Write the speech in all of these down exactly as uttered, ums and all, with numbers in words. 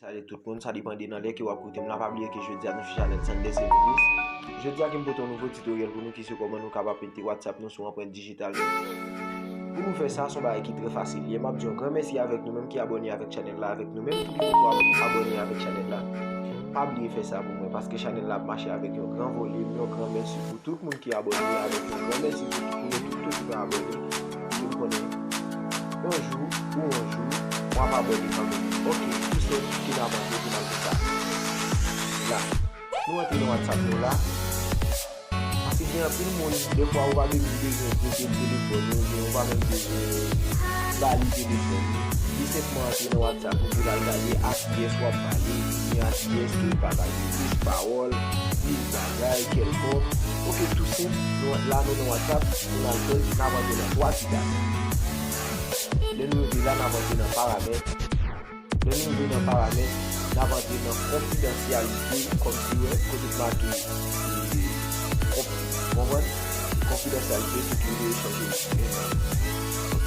Salye tout moun, sa depann de nan lè ke w ap koute m la. Pa bliye ke jodi a nou sou chanèl Sunday Seven Bliss. Jodi a ke m pote yon nouvo tutoriel pou nou ki se kòman nou kapab mete WhatsApp nou sou anprent dijital nou. Pou nou fè sa, se yon bagay ki trè fasil. Ye, m ap di yon gran mèsi avèk nou menm ki abòne avèk chanèl la, avèk nou menm ki poko abòne avèk chanèl la. Pa bliye fè sa pou mwen, paske chanèl la ap mache avèk yon gran volim, yon gran mèsi pou tout moun ki abòne avèk nou. Yon gran mèsi pou, pou nou tout, tout ki pa abòne. Pou nou konnen, yon jou ou yon jou, w ap abòne kanmenm. Ok, tou senp, ki n ap antre pou n al fè sa. La, nou antre nan WhatsApp nou la. Paske gen anpil moun, defwa ou pa menm bezwen pete telefòn ou, oubyen ou pa menm bezwen ba li telefòn ou. Li senpman antre nan WhatsApp ou pou l al gade a kiyès w ap pale, oubyen a kiyès ke w pataje plis pawòl, plis bagay kèlkonk. Ok, tou senp, nou, la nou nan WhatsApp, pou n al fè l, n ap antre nan twa ti dat. Lè nou rive la, n ap antre nan paramèt. Lè nou rive nan paramèt, n ap antre nan konfidansyalite, kòmsi, wè, kote k make, e, konf-, konprann? Konfidansyalite, sekirite, echanj elektwonik.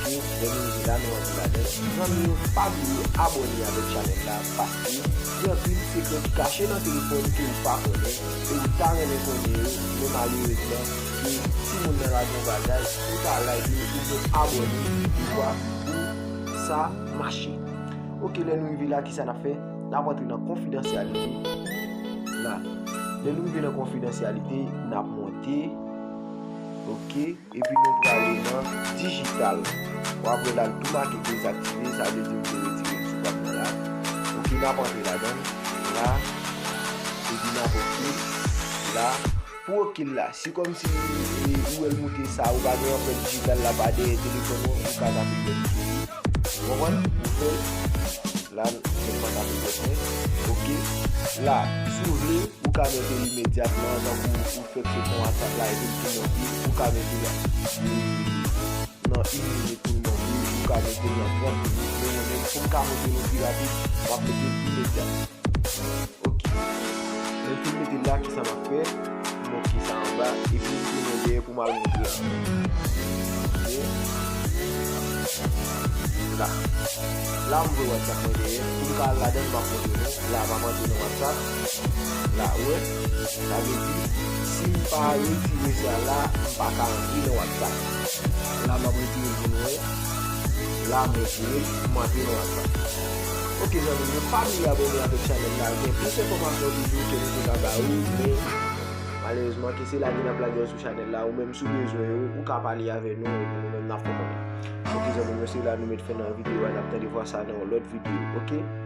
Ok, lè nou rive la, nou antre ladan l. Zanmi yo, pa bliye abòne avèk chanèl la, paske gen anpil sekrè ki kache nan telefòn ke ou pa konnen, e ou ta renmen konnen yo, men malerezman, ke timoun nan lage yon bagay, ou ta like li, ou abòne, ou vwa, pou sa mache. Ok, lè nou rive la, kisa n ap fè? N ap antre nan konfidansyalite. La. Lè nou rive nan konfidansyalite, n ap monte. Ok, epi nou prale nan dijital. W ap wè la, l tou make dezaktive, sa vle di m te retire l sou pa m nan la. Ok, n ap antre ladan l. La. Epi n ap ok. La. Pou ok la, si kòmsi, e, ou wè l moute sa, ou pa gen anprent dijital la pa dèyè telefòn ou, ou ka tape bèl li. Ou konprann? Ou fè l. La, se pa tape bèl mwen. Ok. La, si w vle, ou ka mete l imedyatman, tankou ou fèk sot nan WhatsApp la, epi l tou monte, ou ka mete l, e, nan yon minit pou l monte, ou ka mete l nan trant minit, men mwen menm, pou m ka montre nou pi rapid, m ap mete l imedyat. Ok. Lè m fin mete l la, kisa m ap fè? M ok sa anba, epi m tounen dèyè pou m al montre. Ok. La. La, m voye WhatsApp mwen dèyè. Pou m ka al ladan l, m ap montre nou. La, m ap antre nan WhatsApp. La, ou wè. Sa vle di, si m pa retire sa la, m pa ka antre nan WhatsApp. La, m ap retire l pou nou wè. La, m retire l, m antre nan WhatsApp. Ok, zanmi m yo, pa bliye abòne avèk chanèl la. Gen plis enfòmasyon toujou ke nou te ka ba ou, men malerezman, ke se lage n ap lage yo sou chanèl la. Ou menm, si w bezwen yo, ou ka pale avè nou, epi nou menm, n ap fè konnen. Ok, zanmi m yo, se la nou met fen nan videyo a, n ap tande vwa sa nan yon lòt videyo, ok?